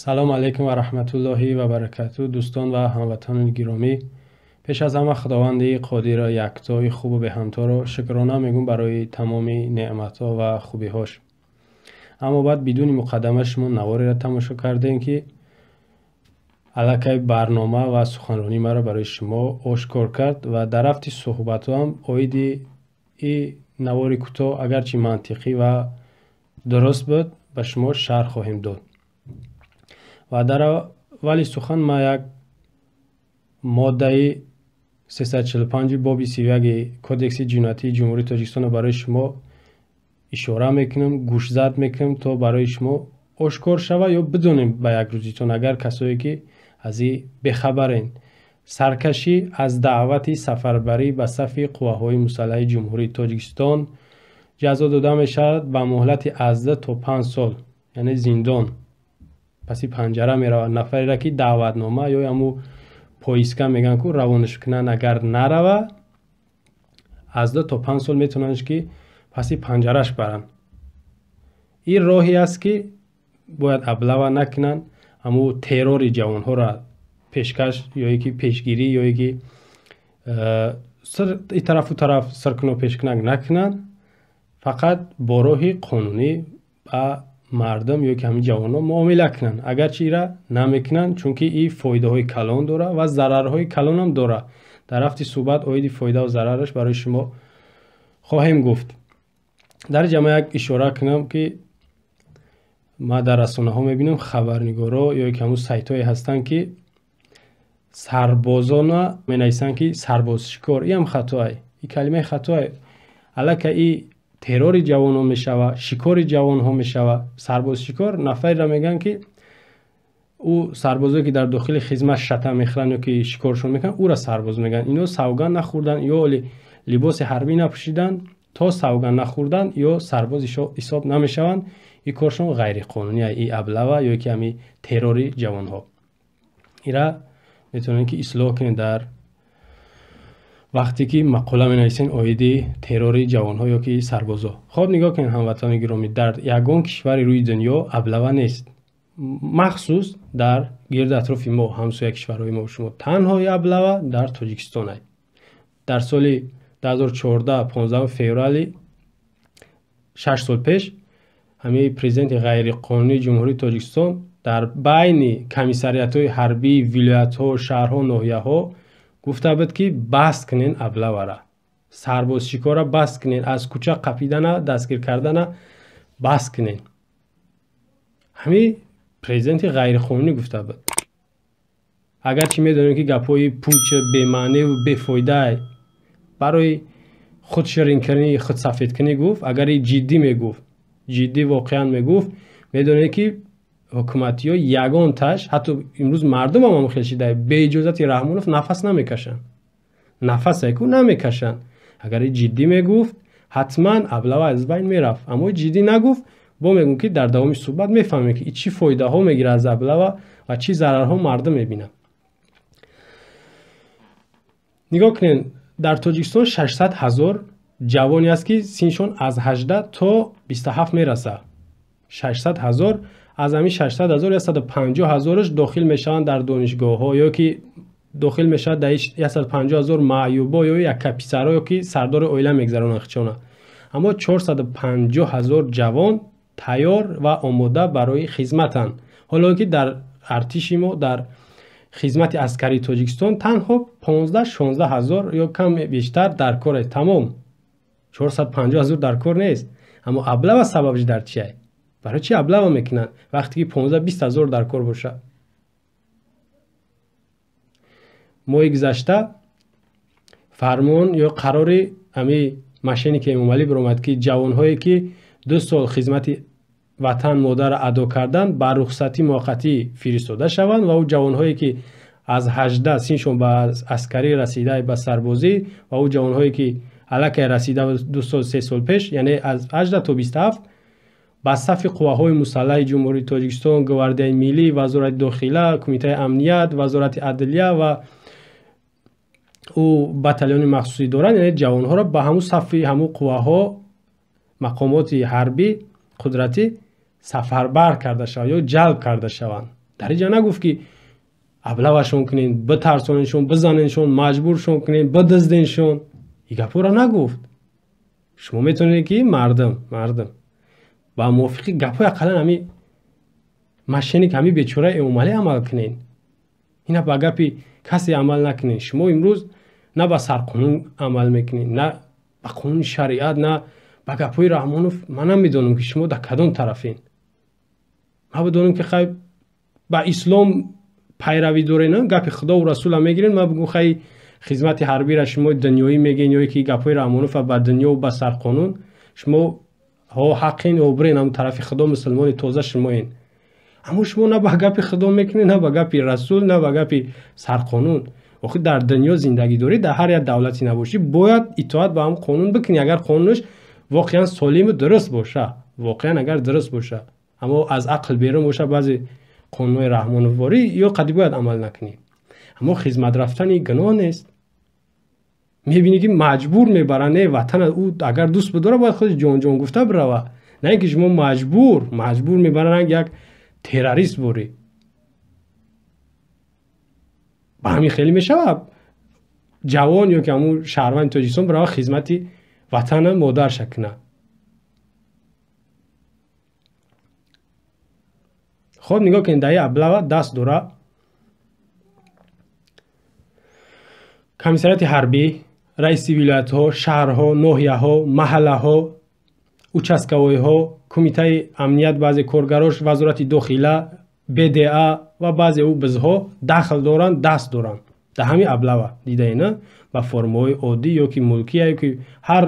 Салом алейкум ва раҳматуллоҳи ва баракату, дӯстон ва ҳамватанони гиромӣ. Пеш аз ҳама Худованди қодирро, яктои хубу беҳамторо шукрона мегӯм барои тамоми неъматҳо ва хубиҳош. Аммо баъд бидуни муқаддама шумо навореро тамошо кардем, ки аллакай барнома ва суханронии маро барои шумо ошкор кард ва дар рафти суҳбатҳоам оиди и навори кӯтоҳ, агарчи мантиқӣ ва дуруст буд, ба шумо шарҳ хоҳем дод. Ва дар аввали сухан ман як моддаи 345 боби 31 Кодекси ҷиноятии Ҷумҳурии Тоҷикистонро барои шумо ишора мекунам, гӯшзад мекунам, то барои шумо ошкор шава ё бидонем ба як рӯзитон, агар касое ки аз ин бехабарен. Саркашӣ аз даъвати сафарбарӣ ба сафи қувваҳои мусаллаҳи Ҷумҳурии Тоҷикистон ҷазо дода мешавад ба муҳлати аз 2 то 5 сол, яъне зиндон, паси панҷара меравад нафареро, ки даъватнома ё ҳамун поиска мегӯянд ку равонаш кунанд, агар нарава, аз 2 то 5 сол метавонанд, ки паси панҷараш баранд. Ин роҳе аст, ки бояд облава накунанд, ҳамун террори ҷавонҳоро пешкаш ё ки пешгирӣ ё ки и тарафу тараф сиркуно пешкунак накунанд, фақат бо роҳи қонунӣ ба мардум ё ки ҳамин ҷавонҳо муомила кунанд. Агарчи ира намекунанд, чунки и фоидаҳои калон дорад ва зарарҳои калонам дорад. Дар рафти суҳбат оиди фоидаву зарараш барои шумо хоҳем гуфт. Дар ин ҷамъа як ишора кунам, ки ман дар расонаҳо мебинам, хабарнигоро ё ки ҳамун сайтҳое ҳастанд, ки сарбозона менависанд, ки сарбозшикор. Иам хатоай, и калимаи хатоай. Аллакай и террори ҷавонҳо мешава, шикори ҷавонҳо мешава. Сарбозшикор нафареро мегӯянд, ки ӯ сарбозое ки дар дохили хизмат шата мехӯранд ё ки шикоршон мекунанд, ӯро сарбоз мегӯянд. Ино савганд нахӯрданд ё либоси ҳарбӣ напӯшиданд, то савганд нахӯрданд ё сарбоз ҳисоб намешаванд. Ин коршон ғайриқонунӣ, и облава ё ки ҳамин террори ҷавонҳо. Ира метавонед, ки ислоҳ кунед дар вақте ки мақола менависен оиди террори ҷавонҳо ё ки сарбозо. Хоб, нигоҳ кунед, ҳамватанони гиромӣ, дар ягон кишвари рӯи дунё облава нест, махсус дар гирди атрофи мо, ҳамсоя кишварҳои мо шумо. Танҳо облава дар Тоҷикистон ай. Дар соли 2014, 15 феврали, 6 сол пеш, ҳамин президенти ғайриқонунии Ҷумҳурии Тоҷикистон дар байни комиссариатҳои ҳарбии вилоятҳо, шаҳрҳо, ноҳияҳо гуфта буд, ки баст кунен облавара, сарбозшикора баст кунен, аз кӯча қапидана, дастгир кардана баст кунен. Ҳамин президенти ғайриқонунӣ гуфта буд. Агарчи медонем, ки гапҳои пуч, бемаъниву бефоидаай, барои худширинкунӣ, худсафедкунӣ гуфт. Агар и ҷиддӣ мегуфт, ҷиддӣ воқеан мегуфт, медонед, ки ҳукуматиҳо ягонташ, ҳатто имрӯз мардумам ҳам хел шида, беиҷозати Раҳмонов нафас намекашанд, нафасе ку намекашанд. Агар и ҷиддӣ мегуфт, ҳатман облава аз байн мерафт. Аммо ҷиддӣ нагуфт. Бо мегӯм, ки дар давоми суҳбат мефаҳмем, ки чӣ фоидаҳо мегирад аз облава ва чӣ зарарҳо мардум мебинад. Нигоҳ кунед, дар Тоҷикистон 600 ҳазор ҷавоне аст, ки синшон аз 18 то 27 мерасад. 600 ҳазор. Аз ҳамин 600 ҳазор 150 ҳазораш дохил мешаванд дар донишгоҳҳо ё ки дохил мешавад дар 150 ҳазор маъюбо ё яккаписаро ё ки сардори оила мегзаронанд хичона. Аммо 450 ҳазор ҷавон тайёр ва омода барои хизматанд, ҳоло ки дар артиши мо, дар хизмати аскарии Тоҷикистон танҳо 15-16 ҳазор ё кам бештар дар кор аст. Тамом, 450 ҳазор дар кор нест. Аммо облава сабабш дар чиай? Барои чи облава мекунанд, вақте ки 15-20 ҳазор дар кор бошад? Моҳи гузашта фармон ё қарори ҳамин мошенники Эмомалӣ баромад, ки ҷавонҳое ки 2 сол хизмати ватан модарро адо карданд, ба рухсатӣ муваққатӣ фиристода шаванд ва ӯ ҷавонҳое ки аз 18 синшон ба аскарӣ расида, ба сарбозӣ, ва ӯ ҷавонҳое ки аллакай расида 2 сол, 3 сол пеш, яъне аз 18 то 27, ба сафи қувваҳои мусаллаҳи Ҷумҳурии Тоҷикистон, Гвардияи миллӣ, Вазорати дохила, Кумитаи амният, Вазорати адлия ва ӯ батальони махсусӣ доранд, яъне ҷавонҳоро ба ҳамун сафи ҳамун қувваҳо, мақомоти ҳарбӣ қудратӣ сафарбар карда шаванд ё ҷалб карда шаванд. Дар инҷа нагуфт ки аблавашон кунен, битарсоненшон, бизаненшон, маҷбуршон кунен, бидизденшон. Ин гапҳоро нагуфт. Шумо метавонед ки мардум ба мувофиқи гапҳои ақаллан ҳами мошенник, ҳами бечора Эмомалӣ амал кунен. Ина ба гапи касе амал накунед. Шумо имрӯз на ба сарқонун амал мекунед, на ба қонуни шариат, на ба гапҳои Раҳмонов. Ман намедонам ки шумо дар кадом тарафен. Ман бидонам ки хай ба ислом пайравӣ дорен, гапи Худову Расула мегирен. Ман бигӯм хай хизмати ҳарбира шумо дунёӣ мегӯен, ё ки гапҳои Раҳмонова ба дунёву ба сарқонун шумо ҳо ҳаққен, ё бирен ҳам тарафи Худо, мусулмони тоза шумоен. Аммо шумо на ба гапи Худо мекунед, на ба гапи Расул, на ба гапи сарқонун. Охир дар дунё зиндагӣ дорӣ, дар ҳар як давлате набошӣ, бояд итоат ба ҳам қонун бикунӣ, агар қонунаш воқеан солиму дуруст боша, воқеан агар дуруст боша. Аммо аз ақл берун боша баъзе қонунҳои раҳмоноворӣ, ё қади бояд амал накунӣ. Аммо хизмат рафтани гуноҳ нест. Мебинӣ ки маҷбур мебаранд, не ватана ӯ агар дӯст бидора бояд худаш ҷонҷон гуфта бирава, на ин ки шумо маҷбур мебаранд як террорист борӣ. Ба ҳамин хеле мешавад ҷавон ё ки ҳамун шаҳрванди Тоҷикистон бирава хизмати ватана модарша кунад. Хоб нигоҳ кунед, дар ин аблава даст дора комиссариати ҳарбӣ, раиси вилоятҳо, шаҳрҳо, ноҳияҳо, маҳаллаҳо, участковойҳо, кумитаи амният, баъзе коргарош, вазорати дохила, БДА ва баъзе ӯ бизҳо дахл доранд, даст доранд дар ҳамин аблава. Дидаена ба формаҳои оддӣ ё ки мулкия ё ки ҳар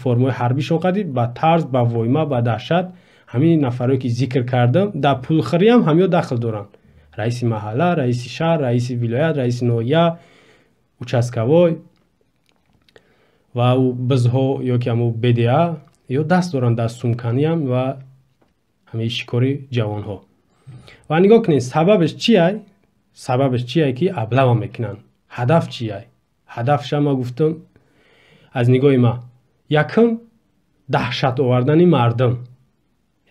формаҳои ҳарбишон қади ба тарз, ба войма, ба даҳшат ҳамин нафарое ки зикр кардам дар пулхӯриам ҳамё дахл доранд. Раиси маҳалла, раиси шаҳр, раиси вилоят, раиси ноҳия, участковой ва ӯ бизҳо ё ки ҳамун БДА ё даст доранд дар сумканиам ва ҳамин шикори ҷавонҳо. Ва нигоҳ кунед, сабабаш чиай? Сабабаш чиай ки аблава мекунанд? Ҳадаф чиай? Ҳадафша ма гуфтам аз нигоҳи ма. Якум, даҳшат овардани мардум.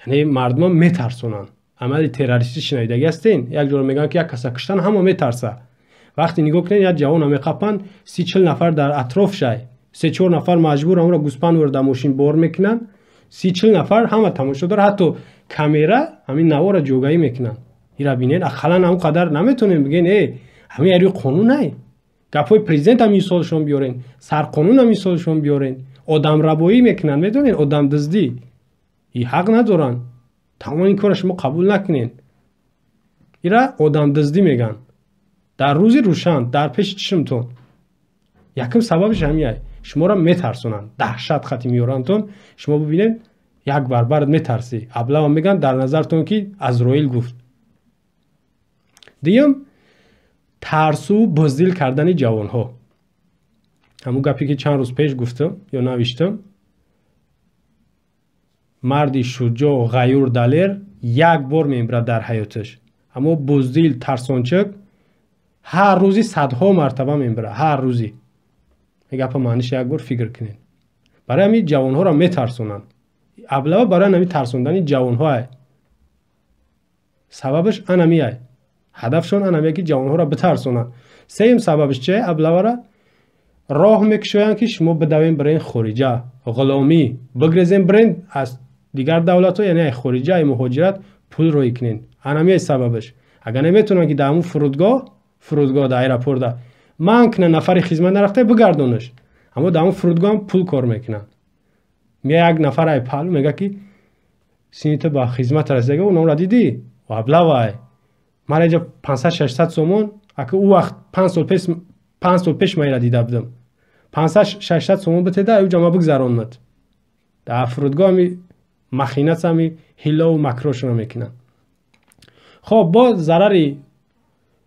Яъне мардумам метарсонанд. Амали террористӣ шинавидагӣ ҳастен? Як ҷоро мегӯянд ки як каса куштан, ҳама метарса. Вақте нигоҳ кунед, як ҷавона меқапанд, 30-40 нафар дар атроф шай, 3-4 нафар маҷбур ҳамро гӯспанд дар мошин бор мекунанд, 30-40 нафар ҳама тамошо дорад, ҳатто камера ҳамин навора ҷогаӣ мекунанд. Ира бинед, ақаллан ҳамон қадар наметонем бигӯем, ҳамин ари қонун ай. Гапҳои президент ҳам мисолшон биёрен, сарқонун ҳам мисолшон биёрен. Одамрабоӣ мекунанд, медонед, одамдиздӣ. И ҳақ надоранд. Тамоми ин корро шумо қабул накунед. Ира одамдиздӣ мегӯянд. Дар рӯзи рӯшан, дар пеши чишмтон. Якум сабабаш ҳамин ай. Шуморо метарсонанд, даҳшат хати меорандтон. Шумо бибинед, як барбар метарсӣ. Аблава мегӯянд дар назартон ки Азроил гуфт. Дуюм, тарсу боздил кардани ҷавонҳо. Ҳамун гапе ки чанд рӯз пеш гуфтам ё навиштам, марди шуҷоъ, ғаюр, далер як бор мемирад дар ҳаёташ. Аммо боздил, тарсончак ҳар рӯзи садҳо мартаба мемирад, ҳар рӯзи. Ин гапа маъниш як бор фикр кунед. Барои ҳамин ҷавонҳоро метарсонанд. Аблава барои ҳамин тарсондани ҷавонҳо ай. Сабабаш анами ай. Ҳадафшон анами ки ҷавонҳоро битарсонанд. Сеюм сабабаш чие? Аблавара роҳ мекушоянд ки шумо бидавен бирен хориҷа, ғуломӣ, бигрезен бирен аз дигар давлатҳо, яъне ай хориҷа, ай муҳоҷират пул роҳӣ кунен. Анами ай сабабаш. Агар наметавонанд ки дар ҳамун фурудгоҳ дар аэропорта ман кунанд, нафари хизмат нарафта бигардонаш. Аммо дар ҳамун фурудгоҳ ҳам пул кор мекунанд. Мея як нафар ай паҳлу мега ки сини ту ба хизмат расида, онро дидӣ? Аблава ай. Ман инҷа 500-600 сомон, ака ӯ вақт 5 сол пеш ман инро дида будам. 500-600 сомон битеда, ӯ ҷама бигзаронад. Дар фурудгоҳ ҳами махинац ҳами ҳиллову макрошонро мекунанд. Хоб, боз зарари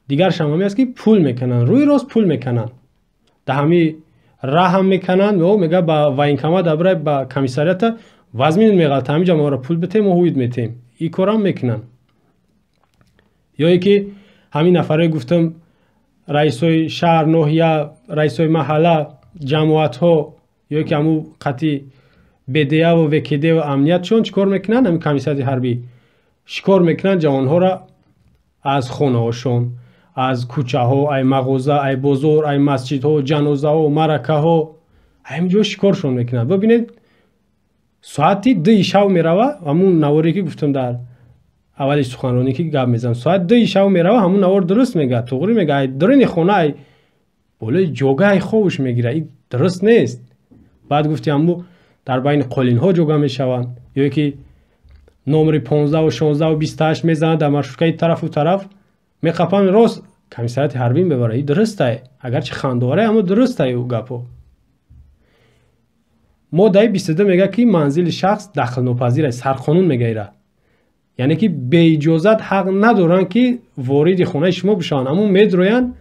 дигараш ҳам ҳамин аст ки пул мекунанд, рӯи рост пул мекунанд. Дар ҳами раҳам мекунанд, мега ба военкомат абрай ба комиссариата вазмин меғалта, ҳамин ҷа моро пул битем, мо ҳуид метем. Ин корам мекунанд. Ё ин ки ҳамин нафарое гуфтам, раисои шаҳр, ноҳия, раисои маҳалла, ҷамоатҳо ё ки ҳамун қати БДА ва ВКД ва амниятшон чӣ кор мекунанд? Ҳамин комиссариати ҳарбӣ шикор мекунанд ҷавонҳоро, Аз хонаҳошон, аз кӯчаҳо, ай мағоза, ай бозор, ай масҷидҳо, ҷанозаҳо, маъракаҳо, ҳамин ҷо шикоршон мекунанд. Бибинед, соати 2 шав мерава, ҳамун наворе ки гуфтам дар аввали суханронӣ ки гап мезанам, соати 2 шав мерава, ҳамун навор дуруст мега, туғри мега, ай даруни хона, ай болои ҷога ай хобуш мегира. Ин дуруст нест. Баъд гуфти ҳаму дар байни қолинҳо ҷога мешаванд, ё ки номери 15 16 28 мезананд дар маршруткаи тарафу тараф меқапанд, рост комиссариати ҳарбӣ мебарад. Ин дурустае, агарчи хандоварае, аммо дурустае ӯ гапо. Моддаи 22 мегӯяд ки манзили шахс дахлнопазир аст, сарқонун мегӯяд. Яъне ки беиҷозат ҳақ надоранд ки вориди хонаи шумо бишаванд. Ҳамун медроянд,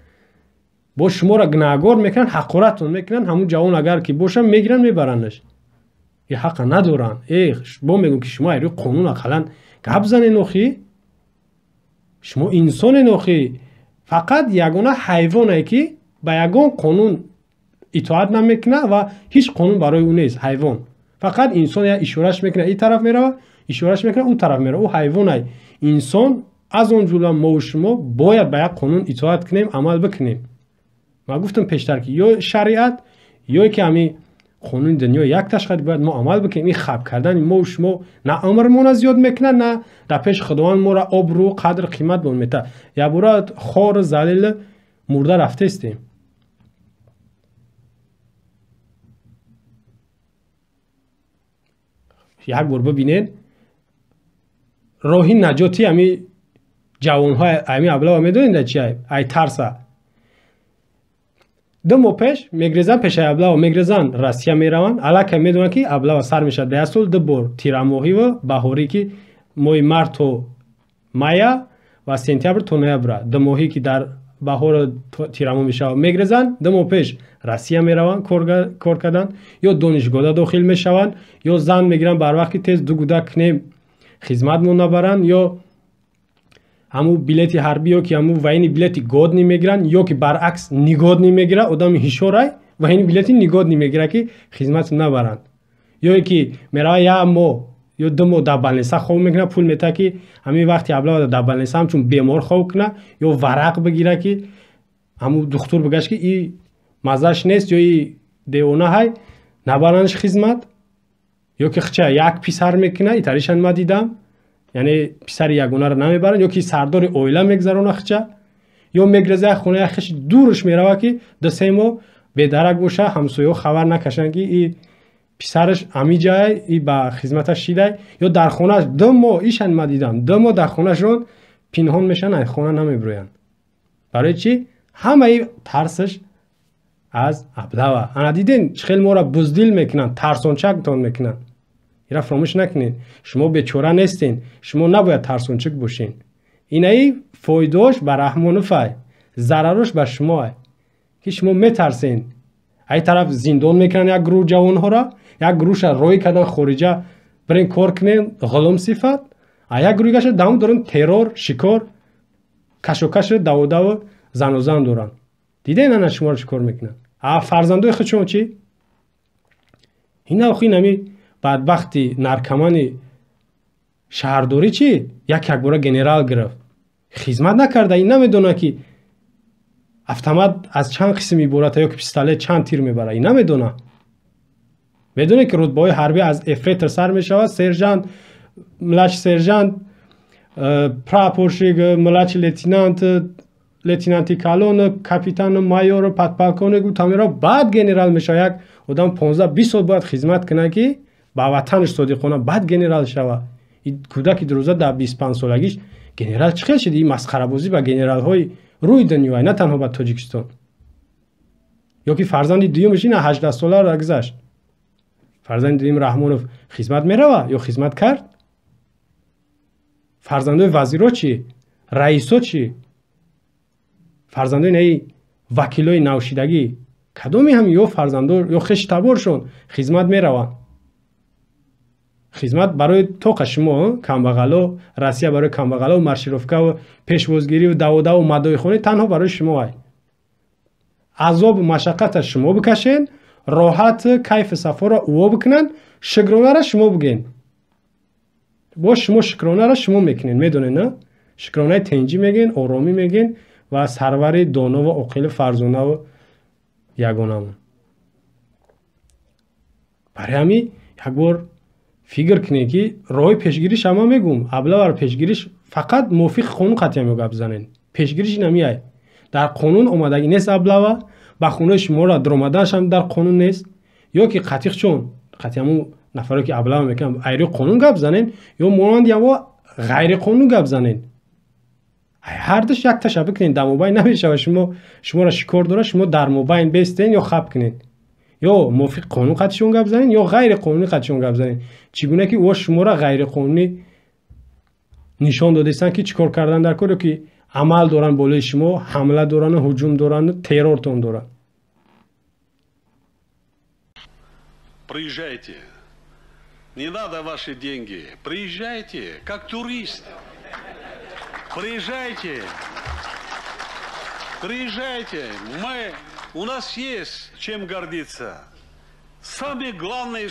бо шуморо гунаҳгор мекунанд, ҳақоратон мекунанд. Ҳамун ҷавон агар ки бошанд, мегиранд, мебарандаш. Ин ҳақа надоранд. Бо мегӯм ки шумо айрӯи қонун ақаллан гап занен охи. Шумо инсонен охи. Фақат ягона ҳайвоне ки ба ягон қонун итоат намекунад ва ҳеҷ қонун барои ӯ нест, ҳайвон. Фақат инсон я ишораш мекунад, ин тараф мерава, ишораш мекунад, ӯ тараф мерава. Ӯ ҳайвонай. Инсон аз он ҷумла мову шумо бояд ба як қонун итоат кунем, амал бикунем. Ман гуфтам пештар ки ё шариат, ё ки ҳами қонуни дунё як ташхад бояд мо амал бикунем. Ин хаб кардани мову шумо на умрмона зиёд мекунад, на дар пеши Худованд моро обрӯ, қадр, қимат бон метаҳад. Якбора хор, залил, мурда рафтестем. Як бор бибинед роҳи наҷоти ҳами ҷавонҳо, ҳами аблава медонед дар чи ай тарса. 2 моҳ пеш мегрезанд пешаи аблава, мегрезанд Россия мераванд, аллакай медонанд ки аблава сар мешавад дар як сол 2 бор, тирамоҳиву баҳорӣ ки моҳи март то мая ва сентябр то ноябра, 2 моҳӣ ки дар баҳор тирамоҳ мешавад мегрезанд. 2 моҳ пеш Россия мераванд кор кардан, ё донишгоҳда дохил мешаванд, ё зан мегиранд барвақт ки тез 2 гудак кунем хизматмон набаранд, ё ҳамун билети ҳарбӣ, ё ки ҳамун военный билети годный мегиранд, ё ки баръакс негодный мегирад, одами ҳишорай военный билети негодный мегирад ки хизмат набаранд, ё ки мерава як моҳ ё 2 моҳ дар балниса хоб мекунад, пул метаҳад ки ҳамин вақти аблава дар балниса ҳамчун бемор хоб кунад, ё варақ бигирад ки ҳамун духтур бигӯяд ки и маззаш нест ё и девона ҳай, набарандш хизмат, ё ки хча як писар мекунад, итаришан ма дидам, яъне писари ягонаро намебаранд, ё ки сардори оила мегзарона хча, ё мегреза як хона як хиши дурш мерава ки 2-3 моҳ бедарак боша, ҳамсояҳо хабар накашанд ки и писараш амиҷай, и ба хизматаш шидай, ё дар хонааш 2 моҳ, ишан ма дидам, 2 моҳ дар хонашон пинҳон мешаванд, аз хона намебироянд. Барои чӣ? Ҳамаи тарсаш аз аблава. Ана диден чӣ хел моро буздил мекунанд, тарсончактон мекунанд. Ира фаромӯш накунед, шумо бечора нестен, шумо набояд тарсончик бошен. Инаи фоидаош ба Раҳмоновай, зарарош ба шумоай, ки шумо метарсен. Ай тараф зиндон мекунанд як гурӯҳ ҷавонҳоро, як гурӯҳша рой кардан хориҷа бирен кор кунен ғулом сифат, а як гурӯҳгаша давом доранд террор, шикор, кашокашу даводаву занозан доранд. Диден ана шуморо чӣ кор мекунанд? А фарзандои худшон чӣ? Ина охи инами бадбахти наркомани шаҳрдорӣ чӣ? Як якбора генерал гирифт. Хизмат накарда, ин намедонад ки автомат аз чанд қисм иборат ё ки пистолет чанд тир мебарад, ин намедонад. Медонед ки рутбаҳои ҳарбӣ аз эфрейтор сар мешавад, сержант, младший сержант, прапорщик, младший лейтенант, лейтенанти калон, капитан, майор, подполковник, тамера, баъд генерал мешавад. Як одам 15-20 сол бояд хизмат кунад ки ба ватанаш содиқона баъд генерал шавад. Ин кӯдаки дурӯза дар 25 солагиш генерал чӣ хел шуд? Ин масхарабозӣ ба генералҳои рӯи дунёй, на танҳо ба Тоҷикистон. Ё ки фарзанди дуюмаш ина 18 соларо гузашт. Фарзанди дуюм Раҳмонов хизмат мерава ё хизмат кард? Фарзандои вазиро чӣ? Раисо чӣ? Фарзандои наи вакилои навшидагӣ кадоме ҳам ё фарзандо ё хештаборшон хизмат мераванд? Хизмат барои тоқа шумо камбағало, Россия барои камбағало, маршировкаву пешвозгирию даводаву мадоихонӣ танҳо барои шумо ай. Азобу машаққата шумо бикашен, роҳат кайфу сафоро ӯо бикунанд, шукронара шумо бигӯен. Бо шумо шукронара шумо мекунед, медонед, на? Шукронаи тинҷӣ мегӯен, оромӣ мегӯен ва сарвари доно ва оқилу фарзонаву ягонамон. Барои ҳамин як бор фикр кунед, ки роҳи пешгириш ҳама мегӯм, аблавар пешгириш фақат мувофиқи қонун қатъия мегап занен. Пешгириш намеяй. Дар қонун омадагӣ нест аблава, ба хонаи шуморо даромаданашам дар қонун нест, ё ки қатиқ чун қатъи ҳамун нафаре ки аблава мекунанд айри қонун гап занен, ё монанди ҳамо ғайриқонун гап занен. Ҳардуш як таша бикунед, дар мобайн намешавад. Шуморо шикор дорад, шумо дар мобайн бестен ё хаб кунед, ё мувофиқи қонун қатъишон гап занен, ё ғайриқонунӣ қатъишон гап занен. Чӣ гуна ки ӯ шуморо ғайриқонунӣ нишон додистанд, ки чӣ кор кардан дар кор, ё ки амал доранд болои шумо, ҳамла дорану ҳуҷум дорану террортон доранд. Приезжайте. Не надо ваши деньги. Приезжайте, как турист. Приезжайте. Приезжайте. У нас есть чем гордиться. Самое главное,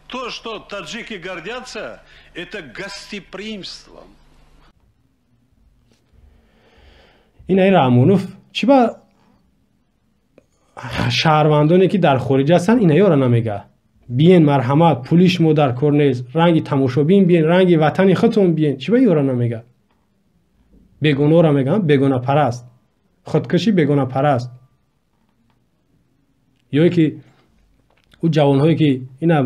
то, что таджики гордятся, это гостеприимством. Ин ай Раҳмонов чӣ ба шаҳрвандоне ки дар хориҷ ҳастанд инаёра намега? Биен, марҳамат, пули шумо дар кор нест, ранги тамошобин биен, ранги ватани худтон биен. Чӣ ба ёра намега? Бегуноҳро мегӯям, бегонапараст, худкушӣ бегонапараст. Ё ки ӯ ҷавонҳое ки ина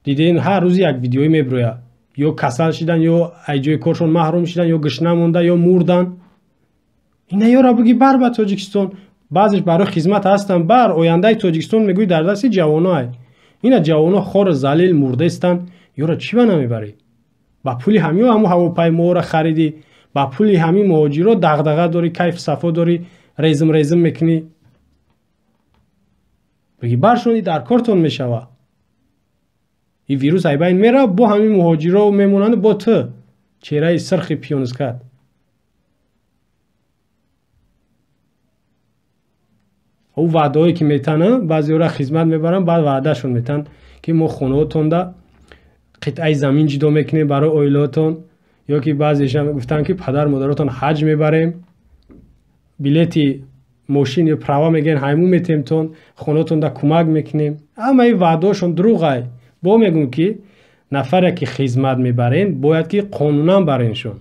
диден, ҳар рӯзи як видеое мебирояд, ё касал шидан, ё аз ҷои коршон маҳрум шидан, ё гушна монда, ё мурдан. Ина ёра буги бар ба Тоҷикистон, баъзеш барои хизмат ҳастанд, бар ояндаи Тоҷикистон мегӯй дар дасти ҷавоноай. Ина ҷавоно хору залил мурдаистанд, ёра чӣ ба намебарӣ? Ба пули ҳамиё ҳамун ҳавопаймоҳоро харидӣ, ба пули ҳамин муҳоҷиро дағдаға дорӣ, кайфу сафо дорӣ, резм резм мекунӣ. Биги баршони дар кортон мешава. Ин вирус ай байн мера, бо ҳамин муҳоҷиро мемонанд, бо ту чеҳраи сирхи пиёнскат. Ӯ ваъдаҳое ки метананд, баъзеҳоро хизмат мебаранд, баъд ваъдашон метананд, ки мо хонаҳотонда қитъаи замин ҷудо мекунем барои оилаҳотон, ё ки баъзеашам гуфтанд, ки падару модаротон ҳаҷ мебарем, билети мошин ё права мегӯянд ҳаймун метемтон, хонаҳотонда кӯмак мекунем. Ҳамаи ваъдаҳошон дурӯғай. Бо мегӯм, ки нафаре ки хизмат мебарен, бояд ки қонунан бареншон,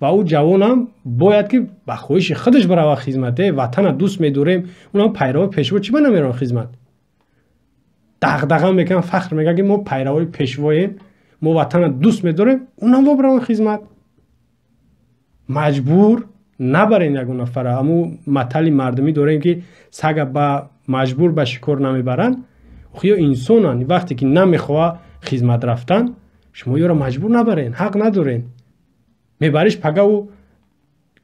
ва ӯ ҷавонам бояд ки ба хоҳиши худаш барава хизмат. Ватана дӯст медорем, унам пайравои пешво чӣ ба намераванд хизмат? Дағдаға мекунанд, фахр мекунанд, ки мо пайравои пешвоем, мо ватана дӯст медорем, унам во бараванд хизмат. Маҷбур набарен ягон нафара. Ҳамун матали мардумӣ дорем, ки сага ба маҷбур ба шикор намебаранд. Охи ё инсонанд, вақте ки намехоҳа хизмат рафтан, шумо ёро маҷбур набарен, ҳақ надорен. Мебариш, пага ӯ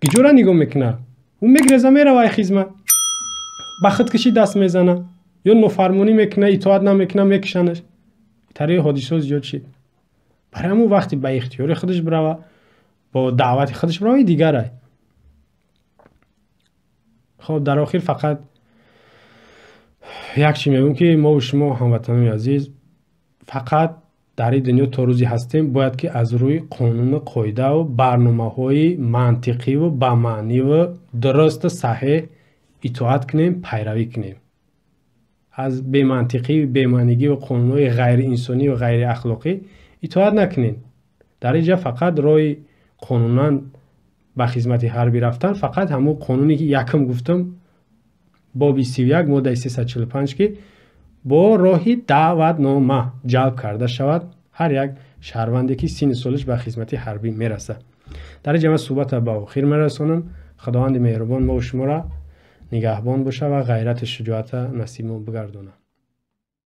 гиҷора нигоҳ мекунад, ӯ мегиреза, мерава ай хизмат, ба худкушӣ даст мезана, ё нофармонӣ мекуна, итоат намекуна, мекушанаш. Тариқи ҳодисаҳо зиёд шид. Барои ҳамун вақте ба ихтиёри худаш бирава, бо даъвати худаш бирава, дигарай. Хоб, дар охир фақат як чӣ мегӯм, ки мову шумо ҳамватанони азиз, фақат дар ин дунё то рӯзе ҳастем, бояд ки аз рӯи қонуну қоидаву барномаҳои мантиқиву бамаъниву дурусту саҳеҳ итоат кунем, пайравӣ кунем. Аз бемантиқӣ, бемаънигиву қонунҳои ғайриинсониву ғайриахлоқӣ итоат накунем. Дар ин ҷа фақат роҳи қонунан ба хизмати ҳарбӣ рафтан, фақат ҳамун қонуне ки якум гуфтам, боби 31 моддаи 345, ки бо роҳи даъватнома ҷалб карда шавад ҳар як шаҳрванде ки синни солиш ба хизмати ҳарбӣ мерасад. Дар ин ҷа ман суҳбатро ба охир мерасонам. Худованди меҳрубон мову шуморо нигаҳбон боша ва ғайрату шуҷоата насиб мо бигардонад.